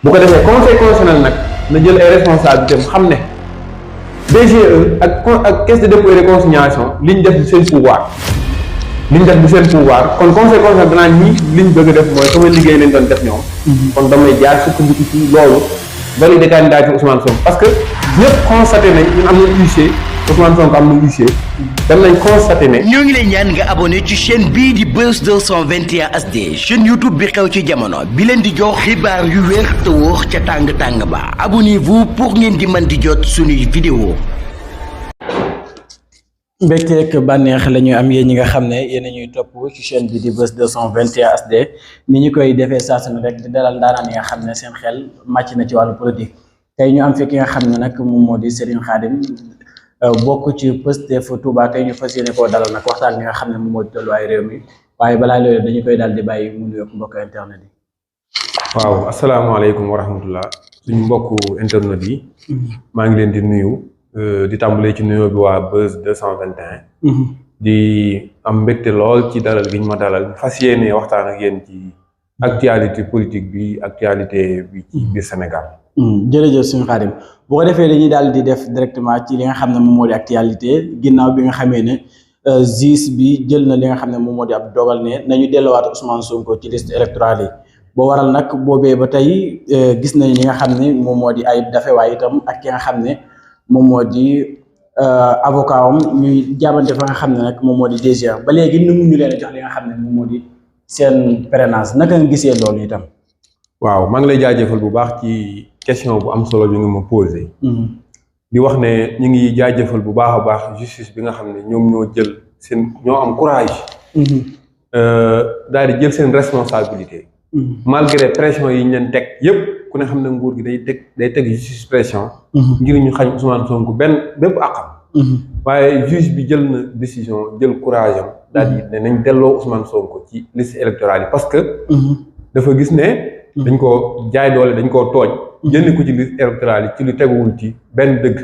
bu ko defee conseil constitutionnel nag na jël ay responsabilités xam ne DGE ak caisse de dépôt et de consignation liñ def du seen pouvoir kon conseil constitutionnel danaa ñii liñ bëgg a def mooy sama liggéey lañ doon def ñoom. kon damay jaar sukkandiku ci loolu valider candidature Ousmane Sonko parce que ñëpp constaté nañ ñun am na huissier Ousmane Sonko am na huissier dem nañ constaté ne. ñoo ngi lay ñaan nga abonné ci chaîne bii di Buzz 221 HD chaîne YouTube bi xew ci jamono bi leen di jox xibaar yu wér te wóor ca tàng ba abonnez-vous pour ngeen di mën di jot suñuy vidéo. mbégteeg bànneex la ñuy am yéen ñi nga xam ne yéen a ñuy topp ci chaîne bi di Buzz 221 HD ni ñu koy defee saa su ne rek di dalal ndaanaan yi nga xam ne seen xel màcc na ci wàllu politique tey ñu am fi ki nga xam ne nag moom moo di Serigne Khadim bokk ci Pastef Touba tey ñu fas yéene koo dalal nag waxtaan nga xam ne moom moo di tolluwaay réew mi waaye balaa loolu dañu koy daal di bàyyi mu nuyoog mbokk internet yi. waaw asalaamaaleykum wa rahmatullah suñu mbokku internet yi. maa ngi leen di nuyu. di tàmbalee ci nuyoo bi waa Buzz 221. di am mbégte lool ci dalal gi ñu ma dalal fas yéene waxtaan ak yéen ci actualité politique bi actualité bi ci biir Sénégal. jërëjëf suñu Khadim bu ko defee dañuy daal di def directement ci li nga xam ne moom moo di actualité ginnaaw bi nga xamee ne justice bi jël na li nga xam ne moom moo di ab dogal ne nañu delluwaat Ousmane Sonko ci liste électorale yi boo waral nag boobee ba tey gis nañ li nga xam ne moom moo di Ayib Daffé waaye itam ak ki nga xam ne. moom moo di avocat am ñuy jaabante fa nga xam ne nag moom moo di DGE ba léegi nangu ñu leen a jox li nga xam ne moom moo di seen parrainage naka nga gisee loolu itam. waaw maa ngi lay jaajëfal bu baax ci question bu am solo bi nga ma posé. di wax ne ñu ngi jaajëfal bu baax a baax justice bi nga xam ne ñoom ñoo am courage. daal di jël seen responsabilité. malgré pression yi ñu leen teg yëpp. ku ne xam ne nguur gi day teg justice pression. ngir ñu xañ Ousmane Sonko bépp àqam. waaye juge bi jël na décision jël courage am. daal di ne nañ delloo Ousmane Sonko ci liste électorale yi parce que. dafa gis ne. dañ koo jaay doole dañ koo tooñ. génne ko ci liste électorale yi ci lu teguwul ci benn dëgg.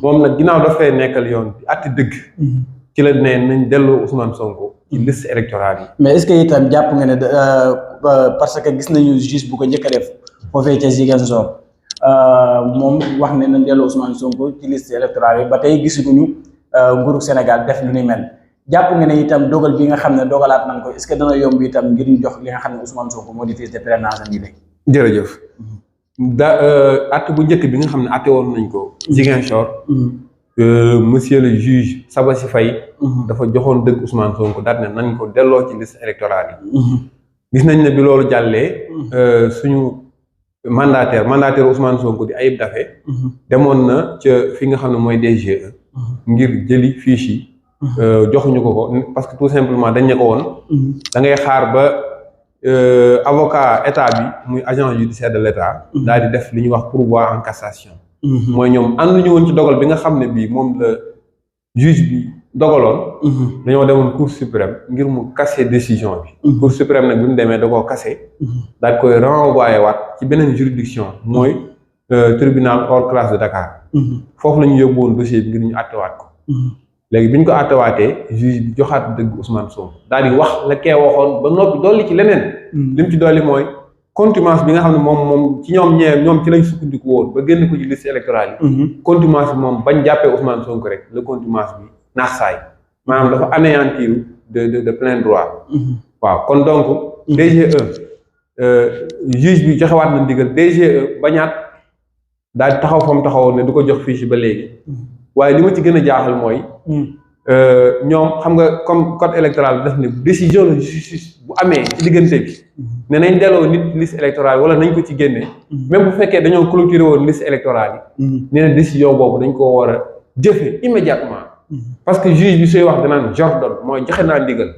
moom nag ginnaaw dafay nekkal yoon bi atti dëgg. ci la ne nañ delloo Ousmane Sonko ci liste électorale yi. mais est-ce que itam jàpp nga ne parce que gis nañu juge bu ko njëkk a def. foofee ca Ziguinchor moom wax ne nañ delloo Ousmane Sonko ci liste électorale yi ba tey gisuñu nguuru Sénégal def lu ni mel jàpp nga ne itam dogal bi nga xam ne dogalaat nañ ko est-ce que dana yomb itam ngir ñu jox li nga xam ne Ousmane Sonko moo di fiche de parrainage am yi léegi. jërëjëf acte bu njëkk bi nga xam ne acte woon nañ ko. Ziguinchor. monsieur le juge Sabassi Faye. dafa joxoon dëgg Ousmane Sonko daal ne nañ ko delloo ci liste électorale yi. gis nañ ne bi loolu jàllee. suñu. mandataire Ousmane Sonko di Ayib Daffé demoon na ca fi nga xam ne mooy DGE ngir jëli fiche yi joxuñu ko parce que tout simplement dañ ne ko woon da ngay xaar ba avocat état bi muy agent judiciaire de l'état daal di def li ñuy wax pourvoi en cassation mooy ñoom ànduñu woon ci dogal bi nga xam ne bii moom la juge bi dogaloon dañoo demoon cour suprême ngir mu casser décision bi cour suprême nag bi mu demee da koo casser daal koy renvoyé waat ci beneen juridiction mooy tribunal hors classe de Dakar foofu la ñu yóbbu woon dossier bi ngir ñu àttewaat ko léegi bi ñu ko àttewaatee juge bi joxaat dëgg Ousmane Sonko daal di wax la kee waxoon ba noppi dolli ci leneen li mu ci dolli mooy contumace bi nga xam ne moom ci ñoom ci lañ sukkandiku woon ba génn ko ci liste électorale yi contumace bi moom bañ jàppee Ousmane Sonko rek le contumace bi naax saay maanaam dafa anéantir de plein droit. waaw kon donc DGE juge bi joxewaat na ndigal DGE bañaat daal di taxaw fa mu taxawoon ne du ko jox fiche ba léegi waaye li ma ci gën a jaaxal mooy ñoom xam nga comme code électoral bi daf ne décision de justice bu amee ci diggante bi ne nañ delloo nit liste électorale wala nañ ko ci génne même bu fekkee dañoo clôturer woon liste électorale yi nee na décision boobu dañ ko war a jëfe immédiatement parce que juge bi sooy wax danaan j'ordonne mooy joxe naa ndigal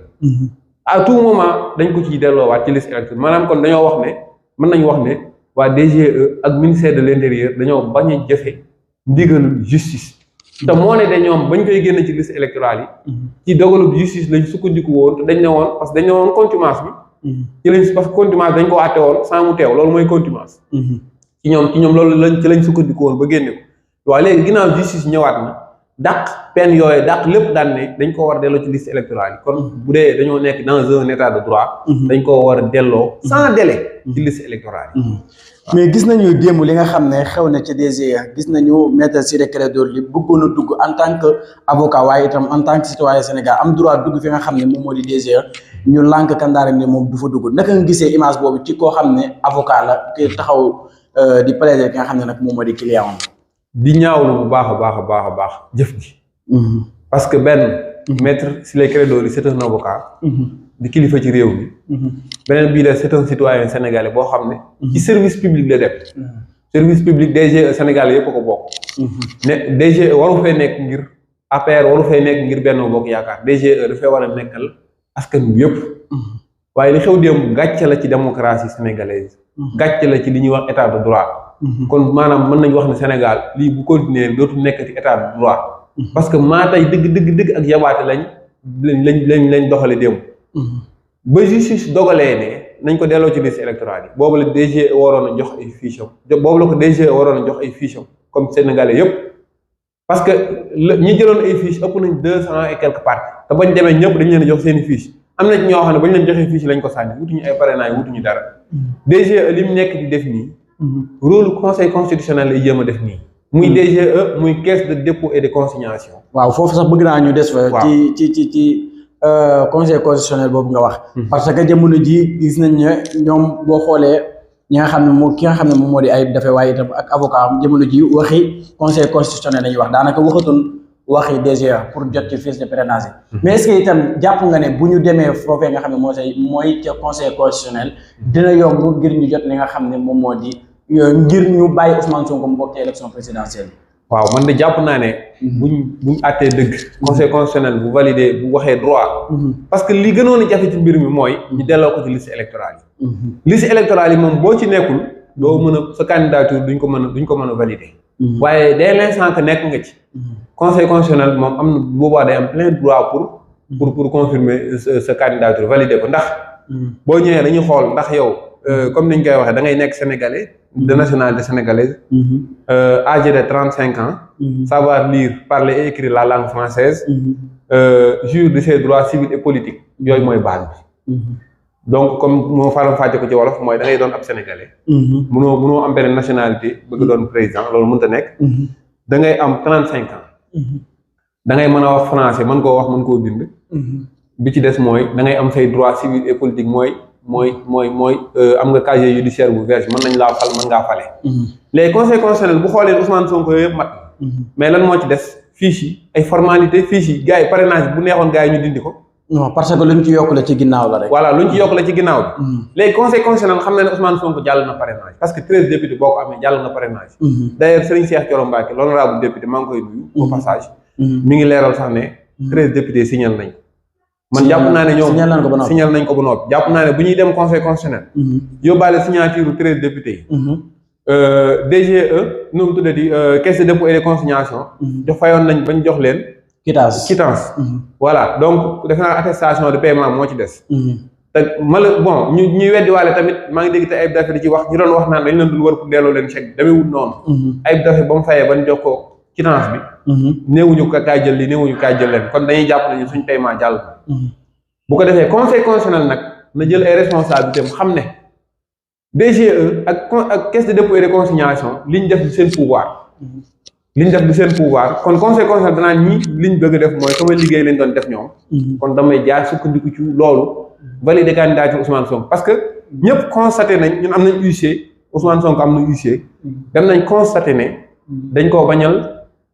à tout moment dañ ko ciy delloowaat ci liste électorale maanaam kon dañoo wax ne mën nañu wax ne waa DGE ak ministère de l'intérieur dañoo bañ a jëfe ndigalul justice te moo ne de ñoom bañ koy génn ci liste électorale yi ci dogalub justice lañ sukkandiku woon te dañ ne woon parce que dañ ne woon contumace bi ci lañ parce que contumace dañ ko àtte woon sans mu teew loolu mooy contumace ci ñoom loolu ci lañ sukkandiku woon ba génne ko waaye léegi ginnaaw justice ñëwaat na dàq peine yooyu dàq lépp daan ne dañ ko war a delloo ci liste électorale yi kon bu dee dañoo nekk dans un état de droit dañ ko war a delloo sans délai ci liste électorale yi mais gis nañu démb li nga xam ne xew na ci DGE gis nañu maître Ciré Clédor Ly bëggoon a dugg en tant que avocat waaye itam en tant que citoyen Sénégal am droit dugg fi nga xam ne moom moo di DGE ñu lànk kandaare ni moom du fa dugg naka nga gisee image boobu ci koo xam ne avocat la ki taxaw di plaider ki nga xam ne nag moom moo di client di ñaawlu bu baax a baax a baax a baax jëf ji parce que benn maître Ciré Clédor Ly c'est un avocat di kilifa ci réew mi beneen bii la c'est un citoyen sénégalais boo xam ne ci service public la def service public DGE sénégalais yëpp a ko bokk ne DGE waru fee nekk ngir APR waru fee nekk ngir Benno Bokk Yaakaar DGE dafay war a nekkal askan wi yëpp waaye li xew démb gàcce la ci démocratie sénégalaise gàcce la ci li ñuy wax état de droit kon maanaam mën nañu wax ne Sénégal lii bu continuer dootu nekk ci état de droit parce que maa tey dëgg ak yabaate lañ doxale démb ba justice dogalee ne nañ ko delloo ci liste électorale yi boobu la DGE waroon a jox ay fiches boobu la ko DGE waroon a jox ay fiches comme sénégalais yëpp parce que ñi jëloon ay fiches ëpp nañ 200 et quelques partis te bañ demee ñëpp dañ leen a jox seen i fiches am na ci ñoo xam ne bañ leen joxee fiches lañ ko sànni wutuñu ay parrainage wutuñu dara DGE li mu nekk di def nii rôle conseil constitutionnel lay jéem a def nii muy DGE muy caisse de dépôt et de consignation. waaw foofu sax bëgg naa ñu des fa. ci conseil constitutionnel boobu nga wax. parce que jamono ji gis nañ ne ñoom boo xoolee ñi nga xam ne ki nga xam ne moom moo di Ayib Daffé waaye itam ak avocat am jamono ji waxi conseil constitutionnel la ñuy wax daanaka waxatoon waxi DGE pour jot ci fiche de parrainage mais est-ce que itam jàpp nga ne bu ñu demee foofee nga xam ne mooy ca conseil constitutionnel dina yomb ngir ñu jot li nga xam ne moom moo di ngir ñu bàyyi Ousmane Sonko mu bokk ci élection présidentielle. waaw man de jàpp naa ne. buñ àttee dëgg. conseil constitutionnel bu validé bu waxee droit. parce que li gënoon a jafe ci mbir mi mooy. ñu delloo ko ci liste électorale yi. liste électorale yi moom boo ci nekkul. doo mën a sa candidature duñ ko mën a valider. waaye dès l'instant que nekk nga ci. conseil constitutionnel moom am na boobaa day am plein droit pour confirmer sa candidature valider ko ndax. boo ñëwee dañuy xool ndax yow comme niñ koy waxee da ngay nekk sénégalais. de nationalité sénégalaise, âgé de 35 ans, savoir lire, parler et écrire la langue française, jouir de ses droits civils et politiques. C'est mooy base bi. Donc comme moo faram fàcce ko ci wolof mooy da ngay doon ab sénégalais. munoo am benn nationalité bëgg doon président loolu mënut a nekk. da ngay am 35 ans. da ngay mën a wax français mën koo wax mën koo bind. bi ci des mooy da ngay am say droits civils et politiques mooy am nga casier judiciaire bu vierge mën nañ laa fal mën ngaa fale. les conseils constitutionnels bu xoolee Ousmane Sonko yooyu yëpp mat. mais lan moo ci des fiche yi ay formalité fiche yi gars yi parrainage bu neexoon gars yi ñu dindi ko. non parce que luñ ci yokk la ci ginnaaw la rek. voilà luñ ci yokk la ci ginnaaw bi. les conseils constitutionnels xam na ne Ousmane Sonko jàll na parrainage parce que 13 députés boo ko amee jàll na parrainage. d'ailleurs Serigne Cheikh Thioro Mbacké l'honorable député maa ngi koy nuyu. au passage. mi ngi leeral sax ne 13 députés signal nañ man jàpp naa ne ñoom signal nañ ko ba noppi jàpp naa ne bu ñuy dem conseil constitutionnel. yóbbaale signature 13 députés yi. DGE nu mu tuddati caisse de dépôt et de consignation. jox fayoon nañ bañ jox leen. quittance. Voilà donc defe naa attestation de paiement moo ci des. te bon ñuy weddiwaale tamit maa ngi dégg te Ayib Daffé di ci wax ñu doon wax naan dañ leen dul war pour delloo leen chèque demee wut noonu. Ayib Daffé ba mu fayee ban jox ko quittance bi. néewuñu ko kaay jël li néewuñu kaay jël leen kon dañuy jàpp nañu suñ paiement jàll. bu ko defee conseil constitutionnel nag na jël ay responsabilités am xam ne DGE ak caisse de dépôt et de consignation liñ def du seen pouvoir. kon conseil constitutionnel danaa ñi liñ bëgg a def mooy sama liggéey lañ doon def ñoom. kon damay jaar sukkandiku ci loolu valider candidature Ousmane Sonko parce que ñëpp constaté nañ ñun am nañ huissier Ousmane Sonko am na huissier dem nañ constaté ne dañ koo bañal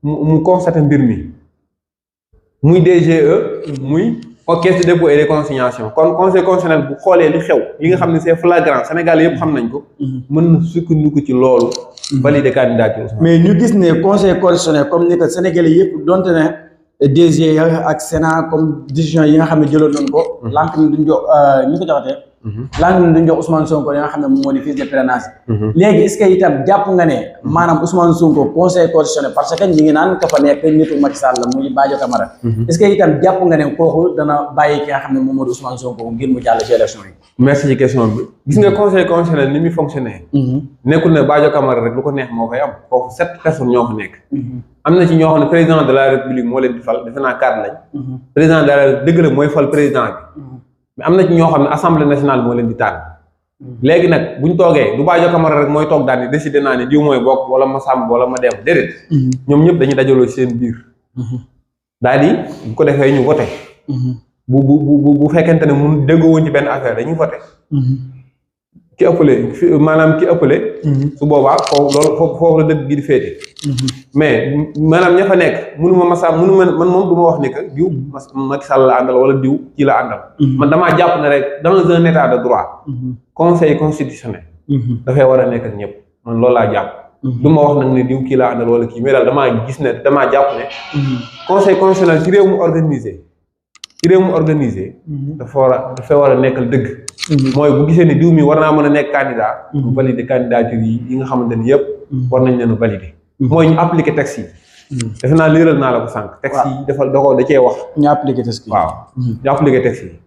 mu constaté mbir mi muy DGE muy caisse de dépôt et de consignation kon conseil constitutionnel bu xoolee li xew li nga xam ne c'est flagrant Sénégal yëpp xam nañ ko mën na sukkandiku ci loolu valider candidature mais ñu gis ne conseil constitutionnel comme ni que Sénégalais yëpp donte ne DG ak Sénat comme décision yi nga xam ne jëloon nañ ko lànk ni duñ jox ñu ko joxatee lànk na duñ jox Ousmane Sonko li nga xam ne moom moo di fiche de parrainage léegi est-ce que itam jàpp nga ne maanaam Ousmane Sonko conseil constitutionnel parce que ñi ngi naan ka fa nekk nitu Macky Sall la muy Badio Camara est-ce que itam jàpp nga ne kooku dana bàyyi ki nga xam ne moom moo di Ousmane Sonko ngir mu jàll ci élection yi. merci ci question bi gis nga conseil constitutionnel ni muy fonctionner nekkul ne Badio Camara rek lu ko neex moo koy am foofu 7 personnes ñoo fa nekk am na ci ñoo xam ne président de la république moo leen di fal defe naa 4 lañ président de la république dëgg la mooy fal président bi mais am na ci ñoo xam ne assemblée nationale moo leen di tànn léegi nag buñ toogee du Badio Camara rek mooy toog daal ni décidé naa ne diw mooy bokk wala ma sàmm wala ma dem déedéet ñoom ñëpp dañuy dajaloo ci seen biir daal di bu ko defee ñu voté bu fekkente ne mun déggoo woon ci benn affaire dañuy voté ki ëppale maanaam ki ëppale su boobaa foofu la dëgg gi di féete mais maanaam ña fa nekk mënuma man moom du ma wax ni que diw Macky Sall la àndal wala diw ci la àndal man damaa jàpp ne rek dans un état de droit conseil constitutionnel dafay war a nekk ak ñëpp man loolu laa jàpp du ma wax nag ne diw kii la àndal wala kii mais daal damaa gis ne damaa jàpp ne conseil constitutionnel ci réew mu organisé dafa war a nekkal dëgg mooy bu gisee ne diw mi war naa mën a nekk candidat bu valider candidature yi nga xamante ni yëpp war nañ leen a valider mooy ñu appliquer texte yi defe naa liiral naa la ko sànq texte yi da cee wax ñu appliquer texte yi waaw ñu appliquer texte yi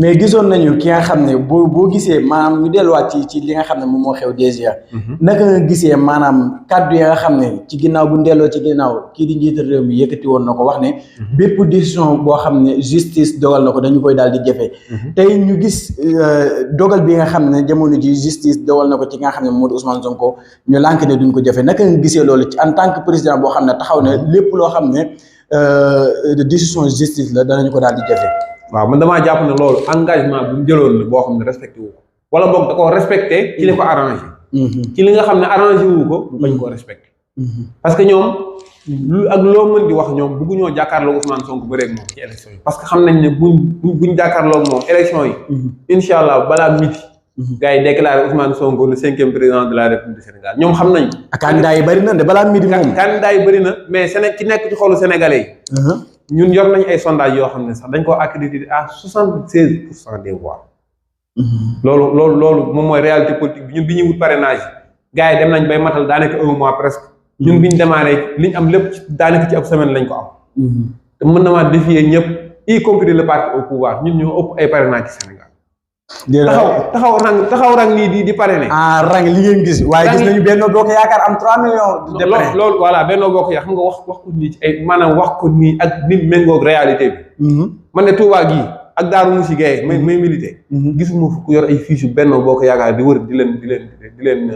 mais gisoon nañu ki nga xam ne boo gisee maanaam ñu delluwaat ci li nga xam ne moom moo xew déjà naka nga gisee maanaam kàddu yi nga xam ne ci ginnaaw bu ñu delloo ci ginnaaw kii di njiital réew mi yëkkati woon na ko wax ne bépp décision boo xam ne justice dogal na ko dañu koy daal di jëfee tey ñu gis dogal bi nga xam ne jamono ji justice dogal na ko ci nga xam ne moo di Ousmane Sonko ñu lànk ne duñ ko jëfee naka nga gisee loolu ci en tant que président boo xam ne taxaw ne lépp loo xam ne décision justice la danañu ko daal di jëfee. waaw man damaa jàpp ne loolu engagement bu mu jëloon la boo xam ne respecté wu ko wala boog da koo respecté ci li ko arrangé ci li nga xam ne arrangé wu ko bañ koo respecté parce que ñoom ak loo mën di wax ñoom bëgguñoo jàkkaarloo Ousmane Sonko ba rek moom ci élection yi parce que xam nañ ne buñ jàkkaarloo moom élection yi incha allah balaa midi gars yi déclaré Ousmane Sonko le 5e président de la République du Sénégal ñoom xam nañ candidat yi bëri na de balaa midi moom candidat yi bëri na mais ci nekk ci xolu sénégalais yi ñun yor nañ ay sondage yoo xam ne sax dañ koo accrédité à 76% des voix loolu moom mooy réalité politique bi ñun bi ñuy wut parrainage gars yi dem nañ bay matal daanaka 1 mois presque ñun biñ démarré liñ am lépp daanaka ci ab semaine lañ ko am te mën na maa défier ñëpp y compris le parti au pouvoir ñun ñoo ëpp ay parrainage ci Sénégal taxaw rang nii di parrainé rang li ngeen gis waaye gis nañu Benno Bokk Yaakaar am 3 millions de parrain loolu voilà Benno Bokk Yaakaar xam nga wax ko nii ci ay maanaam wax ko nii ak nit méngoog réalité bi man ne Touba gii ak Daaru Musi Gaye may milité gisuma fu ku yor ay fiche yu Benno Bokk Yaakaar di wër di leen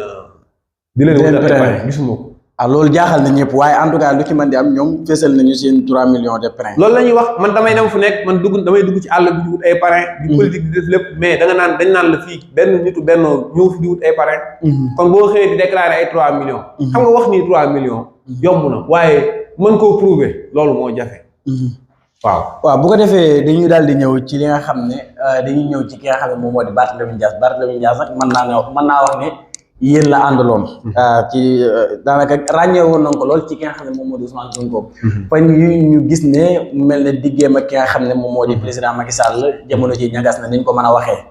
wutal gisuma ko loolu jaaxal na ñëpp waaye en tout cas lu ci mën di am ñoom fésal nañu seen 3 millions de parrain loolu la ñuy wax man damay dem fu nekk man damay dugg ci àll bi di wut ay parrain di politique di def lépp mais dañ naan la fii benn nitu Benno ñëw fi di wut ay parrain kon boo xëyee di déclarer ay 3 millions xam nga wax nii 3 millions yomb na waaye mën koo prouver loolu moo jafe waaw bu ko defee dañuy daal di ñëw ci li nga xam ne dañuy ñëw ci ki nga xam ne moom moo di Barthélémy Dias nag mën naa wax ne yéen la àndaloon ci daanaka ràññee woon nañ ko lool ci ki nga xam ne moom moo di Ousmane Sonko fan yi ñu gis ne mel ne diggeem ak ki nga xam ne moom moo di président Macky Sall jamono ji ñagas na niñ ko mën a waxee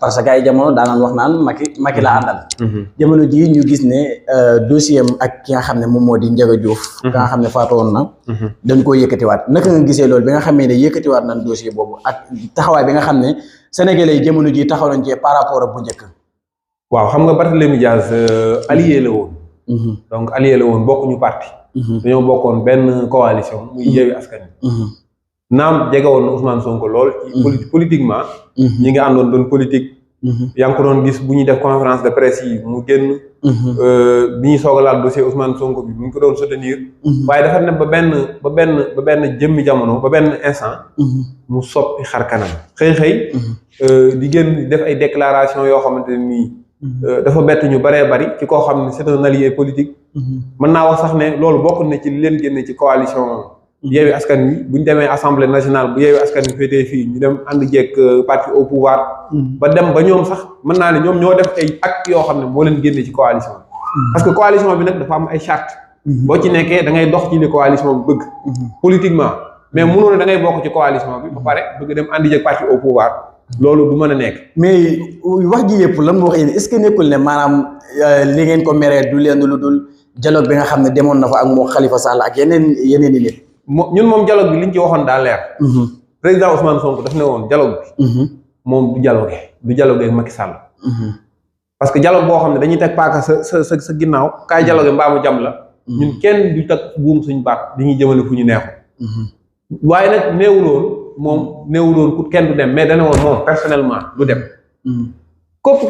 parce que ay jamono daanaan wax naan Macky la àndal jamono ji ñu gis ne dossier am ak ki nga xam ne moom moo di Ndiaga Diouf ki nga xam ne faatu woon na dañ koo yëkkatiwaat naka nga gisee loolu bi nga xamee ne yëkkatiwaat nañ dossier boobu ak taxawaay bi nga xam ne sénégalais yi jamono ji taxaw nañ ci par rapport ak bu njëkk waaw xam nga Barthélémy Dias allié la woon donc allié la woon bokkuñu parti dañoo bokkoon benn coalition muy Yewwi Askan Wi naam jege woon na Ousmane Sonko lool ci politiquement ñi nga àndoon doon politique yaa ngi ko doon gis bu ñuy def conférence de presse yi mu génn bi ñuy soog a laal dossier Ousmane Sonko bi bu ñu ko doon soutenir waaye dafa ne ba benn jëmmi jamono ba benn instant mu soppi xar kanam xëy di génn di def ay déclaration yoo xamante ne nii dafa bett ñu bëree bëri ci koo xam ne c'est un allié politique mën naa wax sax ne loolu bokk na ci li leen génne ci coalition Yewwi Askan Wi bu ñu demee assemblée nationale bu Yewwi Askan Wi féetee fii ñu dem ànd jeeg parti au pouvoir ba dem ba ñoom sax mën naa ne ñoom ñoo def ay actes yoo xam ne moo leen génne ci coalition parce que coalition bi nag dafa am ay charte boo ci nekkee da ngay dox ci li coalition bi bëgg politiquement mais mënoo ne da ngay bokk ci coalition bi ba pare bëgg dem ànd jeeg parti au pouvoir loolu du mën a nekk. mais wax ji yëpp lan moo wax yéen est-ce que nekkul ne maanaam li ngeen ko meree du leen lu dul dialogue bi nga xam ne demoon na fa ak moo Khalifa Sall ak yeneen i nit. ñun moom dialogue bi liñ ci waxoon daa leer. président Ousmane Sonko daf ne woon dialogue bi. moom du dialogue ak Macky Sall. parce que dialogue boo xam ne dañuy teg paaka sa ginnaaw kaay dialogue mbaa mu jàmm la. ñun kenn du teg buum suñu baat dañuy jëmale fu ñu neexu. waaye nag néewuloon ku kenn du dem mais dana woon moom personnellement du dem.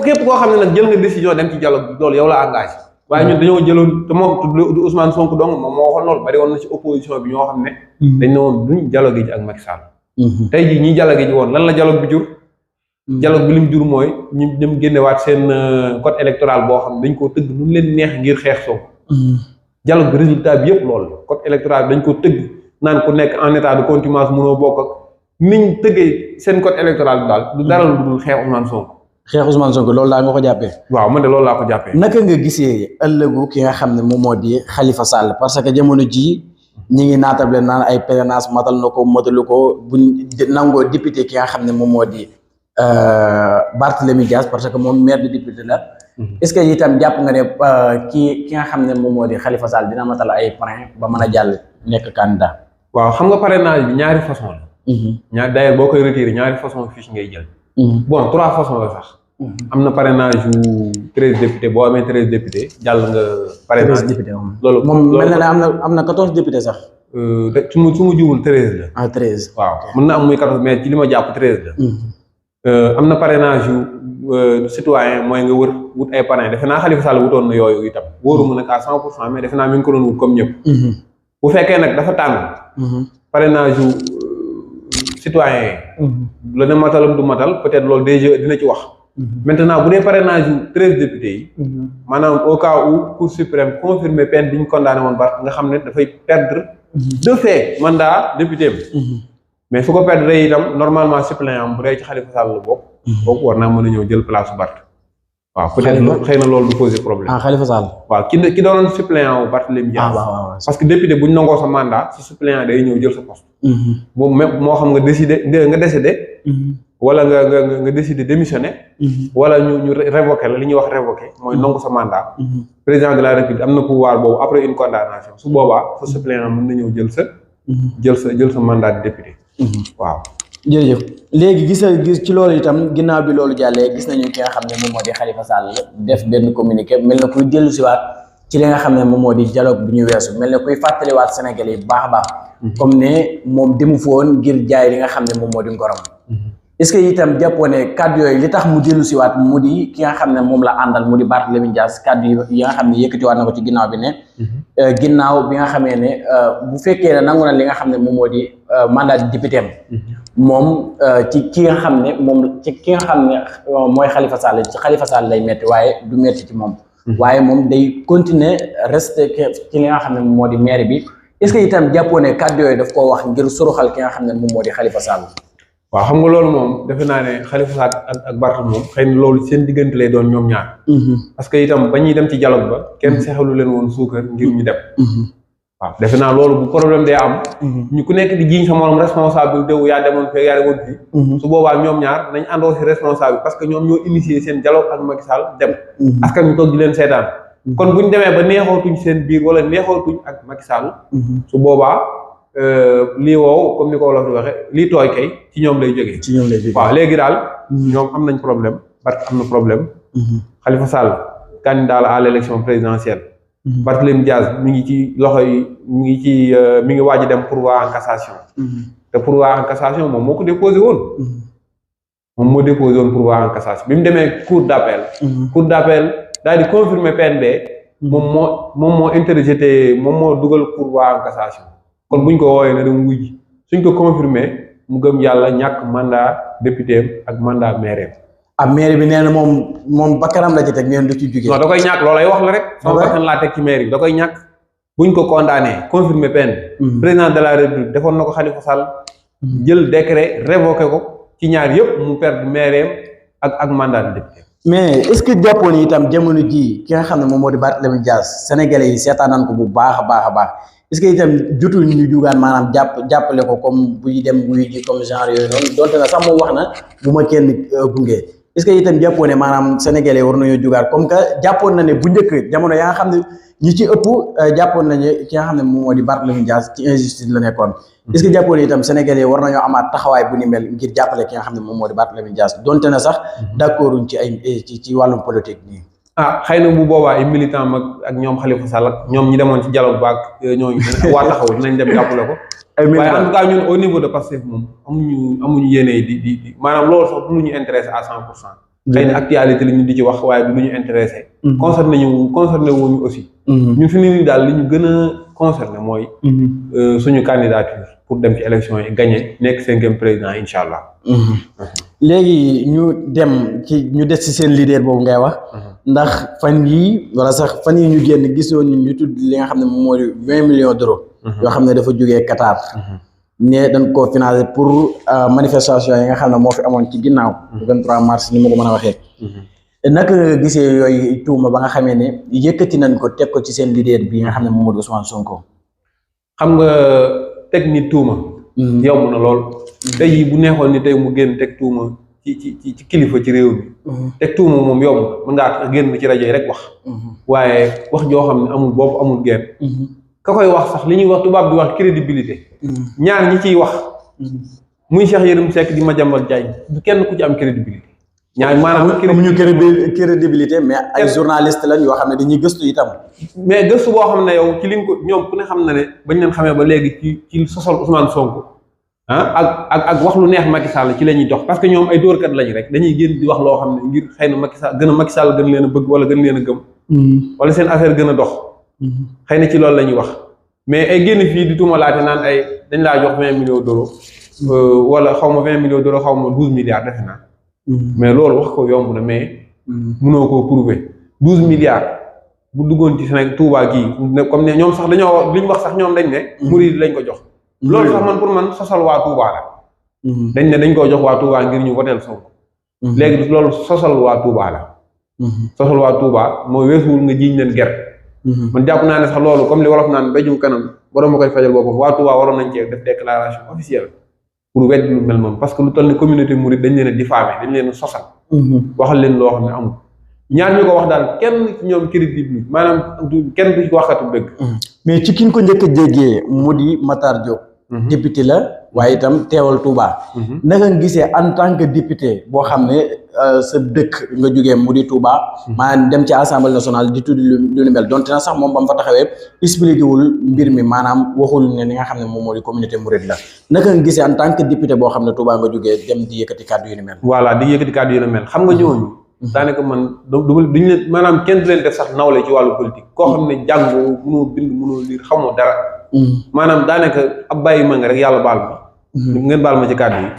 képp koo xam ne nag jël nga décision dem ci dialogue bi loolu yow la engagé. waaye ñun dañoo jëloon te moom du Ousmane Sonko donc moom moo waxoon loolu bari woon na ci opposition bi ñoo xam ne. dañ ne woon duñ dialogue ji ak Macky Sall. tey jii ñi dialogue ji woon lan la dialogue bi jur. dialogue bi lim jur mooy ñu dem génnewaat seen code électoral boo xam ne dañ koo tëgg nu mu leen neex ngir xeex Sonko. dialogue bi résultat bi yëpp loolu la code électoral bi dañ koo tëgg naan ku nekk en état de contumace mënoo bokk ak niñ tëggee seen code électoral bi daal du dara lu dul xeex Ousmane Sonko. xeex Ousmane Sonko loolu daal nga ko jàppee. waaw man de loolu laa ko jàppee. naka nga gisee ëllëgu ki nga xam ne moom moo di Khalifa Sall parce que jamono jii ñi ngi naatable naan ay parrainage matal na ko matalu ko buñ nangoo député ki nga xam ne moom moo di Barthélémy Dias parce que moom maire de député la. est-ce que itam jàpp nga ne ki nga xam ne moom moo di Khalifa Sall dina matal ay parrain ba mën a jàll nekk candidat. waaw xam nga parrainage bi ñaari façon la. d'ailleurs boo koy retiré ñaari façon fiche ngay jël. bon 3 façons la sax. am na parrainage yu 13 députés boo amee 13 députés jàll nga. parrainage 13 députés loolu moom mel na ne am na 14 députés sax. su ma jiwul 13 la. ah 13. waaw mën na am muy 14 mais ci li ma jàpp 13 la. am na parrainage yu citoyen mooy nga wut ay parrain defe naa Khalifa Sall wutoon na yooyu itam wóoruma nag à 100% mais defe naa mi ngi ko doon wut comme ñëpp. bu fekkee nag dafa tànn. parrainage yu citoyen yi. la ne matalam du matal peut-être loolu déjà dina ci wax. maintenant bu dee parrainage yu 13 députés yi. maanaam au cas où Cour suprême confirmer peine bi ñu condamné woon Barth nga xam ne dafay perdre de fait mandat député bi. mais su ko perdre itam normalement suppléant am bu dee ci Khalifa Sall la bokk. kooku war naa mën a ñëw jël place su Barth. waaw peut-être xëy na loolu du poser problème. ah Khalifa Sall. waaw ki doonoon suppléant wu Barthélémy Dias. parce que député bu ñu nangoo sa mandat sa suppléant day ñëw jël sa poste. moom même moo xam nga décidé. wala nga décider démissionner. wala ñu révoquer la li ñuy wax révoquer mooy nangu sa mandat. président de la République am na pouvoir boobu après une condamnation su boobaa sa suppléant mën na ñëw jël sa mandat de député. waaw. jërëjëf léegi gis ci loolu itam ginnaaw bi loolu jàllee gis nañu ki nga xam ne moom moo di Khalifa Sall def benn communiqué mel na kuy dellu siwaat ci li nga xam ne moom moo di dialogue bi ñu weesu mel na kuy fàttaliwaat Sénégalais yi baax a baax. comme ne moom demu foon ngir jaay li nga xam ne moom moo di ngorom. est-ce que itam jàppoo ne kàddu yooyu li tax mu dellu siwaat mu di ki nga xam ne moom la àndal mu di Barthélémy Dias kàddu yi nga xam ne yëkkatiwaat na ko ci ginnaaw bi ne. ginnaaw bi nga xamee ne bu fekkee ne nangu na li nga xam ne moom moo di mandat de député am moom ci ki nga xam ne mooy Khalifa Sall ci Khalifa Sall lay metti waaye du metti ci moom. waaye moom day continuer rester ci li nga xam ne moom moo di maire bi est-ce que itam jàppoo ne kàddu yooyu daf koo wax ngir suruxal ki nga xam ne moom moo di Khalifa Sall. waaw xam nga loolu moom defe naa ne Khalifa Sall ak Barth moom xëy na loolu seen diggante lay doon ñoom ñaar. parce que itam ba ñuy dem ci dialogue ba kenn seexalu leen woon suukar ngir ñu dem. waaw defe naa loolu bu problème day am. ñu ku nekk di jiiñ sa morom responsable wu yaa demoon fii yaa demoon fii. su boobaa ñoom ñaar nañ àndoo si responsable parce que ñoom ñoo initié seen dialogue ak Macky Sall dem. askan ñu toog di leen seetaan. kon bu ñu demee ba neexootuñ seen biir wala neexootuñ ak Macky Sall. su boobaa. lii woow comme ni ko wolof di waxee lii tooy kay ci ñoom lay jógee. waaw léegi daal. ñoom am nañ problème Barth am na problème. Khalifa Sall candidat à l'élection présidentielle. Barthélémy Dias mi ngi ci loxo yi mi ngi waaj a dem pourvoi en cassation. te pourvoi en cassation moom moo ko déposé woon. moom moo déposé woon pourvoi en cassation bi mu demee cour d'appel. cour d'appel daal di confirmer PNB. moom moo interjeté moom moo dugal pourvoi en cassation. kon buñ ko woowee ne dem wuy ji suñ ko confirmé mu gëm yàlla ñàkk mandat député ak mandat maire. maire bi nee na moom bakkanam la ci teg ngeen du ci jugee. non da koy ñàkk loolay wax la rek. sama bakkan laa teg ci maire bi da koy ñàkk. buñ ko condamné confirmé peine. président de la République defoon na ko Khalifa Sall. jël décret révoqué ko ci ñaar yëpp mu perdre maire ak mandat de député. mais est-ce que jàppoon itam jamono jii ki nga xam ne moom moo di Barthélémy Dias sénégalais yi seetaan nañ ko bu baax a baax est-ce que itam jotul ñu jugaan maanaam jàppale ko comme buy dem wuy ji comme genre yooyu noonu donte na sax moom wax na bu ma kenn gunge est-ce que itam jàppoo ne maanaam sénégalais war nañoo jugaat comme que jàppoon na ne bu njëkk jamono yaa nga xam ne ñi ci ëpp jàppoon nañu ki nga xam ne moom moo di Barthélémy Dias ci injustice la nekkoon est-ce que jàppoon ne itam sénégalais war nañoo amaat taxawaay bu ni mel ngir jàppale ki nga xam ne moom moo di Barthélémy Dias donte na sax d'accorduñ ci ay ci wàllum politique nii. xëy na bu boobaa ay militant mag ak ñoom Khalifa Sall ak ñoom ñi demoon ci dialogue baak ñooñu waa taxaw dinañ dem jàppale ko. waaye en tout cas ñun au niveau de Pastef moom amuñu yéene di maanaam loolu sax du lu ñu intéressé à 100%. xëy na actualité li ñu di ci wax waaye du lu ñu intéressé. concerné wuñu aussi. ñun fi nii daal li ñu gën a concerné mooy. suñu candidature pour dem ci élection yi gagné nekk 5e président incha allah. léegi ñu des ci seen leader boobu ngay wax. ndax fan yii wala sax fan yii ñu génn gisoo ñu tudd li nga xam ne moom moo di 20 millions d'euros. yoo xam ne dafa jógee Qatar. ne dañ koo financé pour manifestation yi nga xam ne moo fi amoon ci ginnaaw. 23 mars ni ma ko mën a waxee. naka nga gisee yooyu tuuma ba nga xamee ne yëkkati nañ ko teg ko ci seen leader bi nga xam ne moom moo di Ousmane Sonko. xam nga teg ni tuuma. yomb na lool. tey jii bu neexoon ni tey mu génn teg tuuma ci kilifa ci réew mi. teg tuuma moom yomb mën ngaa génn ci rajo yi rek wax. waaye wax joo xam ne amul bopp amul genn. ka koy wax sax li ñuy wax tubaab di wax crédibilité. ñaar ñi ciy wax. muy Cheikh Yérim Seck di Madiambal Diagne du kenn ku ci am crédibilité. ñaar maanaam amuñu crédibilité mais ay journaliste lañ yoo xam ne dañuy gëstu itam. mais gëstu boo xam ne yow ci li nga ko ñoom ku ne xam na ne bañ leen xamee ba léegi ci sosol Ousmane Sonko ak wax lu neex Macky Sall ci la ñuy dox parce que ñoom ay dóorkat lañ rek dañuy génn di wax loo xam ne ngir xëy na Macky Sall gën leen a bëgg wala gën leen a gëm. wala seen affaire gën a dox. xëy na ci loolu la ñuy wax mais ay génn fii di tuumalaate naan ay dañ laa jox 20 millions d'euros wala xaw ma 20 millions d'euros xaw ma 12 milliards defe naa. mais loolu wax ko yomb na mais. mënoo koo prouver 12 milliards bu duggoon ci Sénégal Touba gii comme ne ñoom sax dañoo li ñu wax sax ñoom dañ ne. murid lañ ko jox. loolu sax man pour man sosal waa Touba la. dañ ne dañ koo jox waa Touba ngir ñu woteel Sonko. léegi loolu sosal waa Touba la. sosal waa Touba mooy weesuwul nga jiiñ leen gerte. man jàpp naa ne sax loolu comme li wolof naan béjum kanam borom ma koy fajal boppam waa Touba waroon nañ cee def déclaration officielle pour weddi lu mel noonu parce que lu toll ni communauté mouride dañ leen a diffamé dañ leen a sosal. waxal leen loo xam ne amul. ñaar ñu ko wax daal kenn ci ñoom crédible maanaam kenn du ci waxatu dëgg. mais ci ki ñu ko njëkk a déggee mu di Matar Diop. député la waaye itam teewal Touba. naka nga gisee en tant que député boo xam ne sa dëkk nga jógee mu di Touba. maanaam dem ci assemblée nationale di tudd lu ni mel donte na sax moom ba mu fa taxawee expliqué wul mbir mi maanaam waxul ne li nga xam ne moom moo di communauté mouride la naka nga gisee en tant que député boo xam ne Touba nga jógee dem di yëkkati kàddu yu ni mel. voilà di yëkkati kàddu yu ni mel xam nga ñooñu. daanaka man duñu leen maanaam kenn du leen def sax nawle ci wàllu politique koo xam ne jàngoo mënoo bind mënoo liir xamoo dara. maanaam daanaka ab bàyyi ma nga rek yàlla baal ma. ngeen baal ma ci kàddu yi.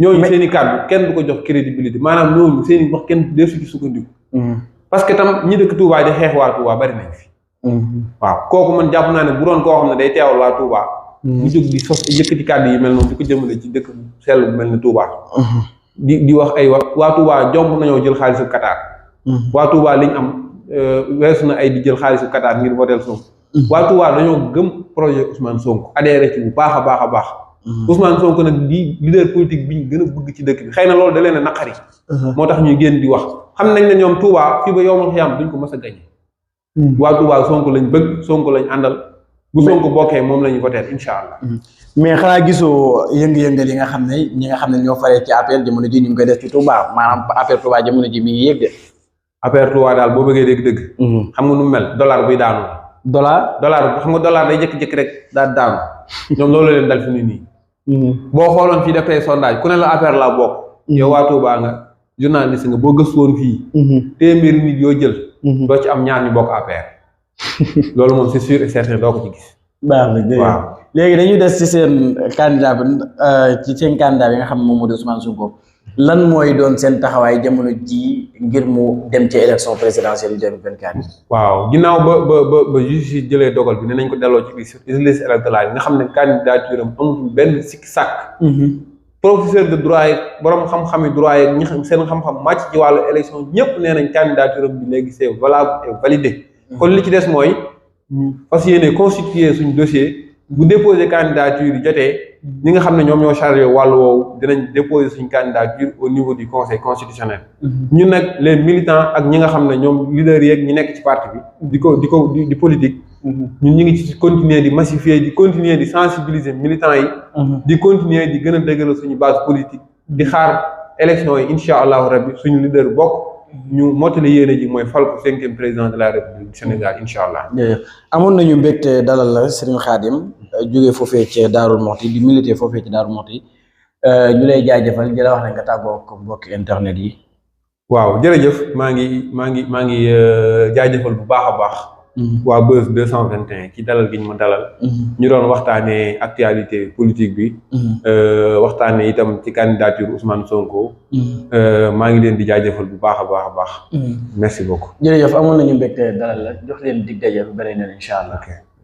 ñooñu seen i kàddu kenn du ko jox crédibilité maanaam ñooñu seen i wax kenn deesu ci sukkandiku. parce que tam ñi dëkk Touba di xeex waa Touba bari nañ fi. waaw kooku man jàpp naa ne bu doon koo xam ne day teewal waa Touba. mu jóg di sos yëkkati kàddu yi mel noonu di ko jëmale ci dëkk sell bu mel ni Touba. di wax ay wax waa Touba jomb nañoo jël xaalisu Qatar. waa Touba liñ am weesu na ay di jël xaalisu Qatar ngir votel Sonko. waa Touba dañoo gëm projet Ousmane Sonko adhéré ci bu baax a baax a baax. Ousmane Sonko nag di leader politique bi ñu gën a bëgg ci dëkk bi xëy na loolu da leen a naqari. moo tax ñuy génn di wax xam nañ ne ñoom Touba fii ba yow ma xiyam duñ ko mës a gañe. waa Touba Sonko lañ bëgg Sonko lañ àndal. bu Sonko bokkee moom la ñu voté incha allah. mais xanaa gisoo yëngu-yëngal yi nga xam ne ñi nga xam ne ñoo faree ci APR jamono ji ñu ngi koy def ci Touba maanaam APR Touba jamono ji mi ngi yéeg de. APR Touba daal boo bëggee dégg-dëgg. xam nga nu mel dollar buy daanu. dollar xam nga dollar day jékki-jékki rek daal daanu ñoom loolu leen dal fi mu nii. boo xooloon fii def tey sondage ku ne la APR laa bokk. yow waa Touba nga journaliste nga boo gëstu woon fii. téeméeri nit yoo jël. doo ci am ñaar ñu bokk APR. loolu moom c'est sûr et certain doo ko ci gis. baax na waaw léegi dañuy des ci seen candidat bi nga xam ne moom moo di Ousmane Sonko lan mooy doon seen taxawaay jamono ji ngir mu dem ci élection présidentielle 2024. waaw ginnaaw ba juge yi jëlee dogal bi ne nañ ko delloo ci biir liste électorale yi nga xam ne candidature am amatul benn sikki sàkk. professeur de droit yi borom xam-xami droit yi ñi xam seen xam-xam màcc ci wàllu élection ñëpp nee nañ candidature am bi léegi c'est valable et validé. kon li ci des mooy ñu fas yéene constituer suñu dossier bu déposer candidature yi jotee ñi nga xam ne ñoom ñoo chargé wàllu woowu dinañ déposer suñu candidature au niveau du conseil constitutionnel. ñun nag les militants ak ñi nga xam ne ñoom leaders yeeg ñi nekk ci parti bi di politique. ñun ñu ngi ci continuer di massifier di continuer di sensibiliser militants yi. di continuer di gën a dëgëral suñu base politique. di xaar élection yi incha allahu rabbi suñu leader bokk. ñu mottali yéene ji mooy fal ko 5e président de la République du Sénégal incha allah. amoon nañu mbégte dalal la Serigne Khadim jógee foofee ci Darou Mouhty di militer foofee ci Darou Mouhty ñu lay jaajëfal di la wax ne nga tàggoo ko mbokki internet yi. waaw jërëjëf maa ngi jaajëfal bu baax a baax. waa Buzz 221 ci dalal gi ñu ma dalal. ñu doon waxtaanee actualité politique bi. waxtaanee itam ci candidature Ousmane Sonko. maa ngi leen di jaajëfal bu baax a baax. merci beaucoup. jërëjëf amoon nañu mbégte dalal la jox leen dig daje ba beneen yoon incha allah.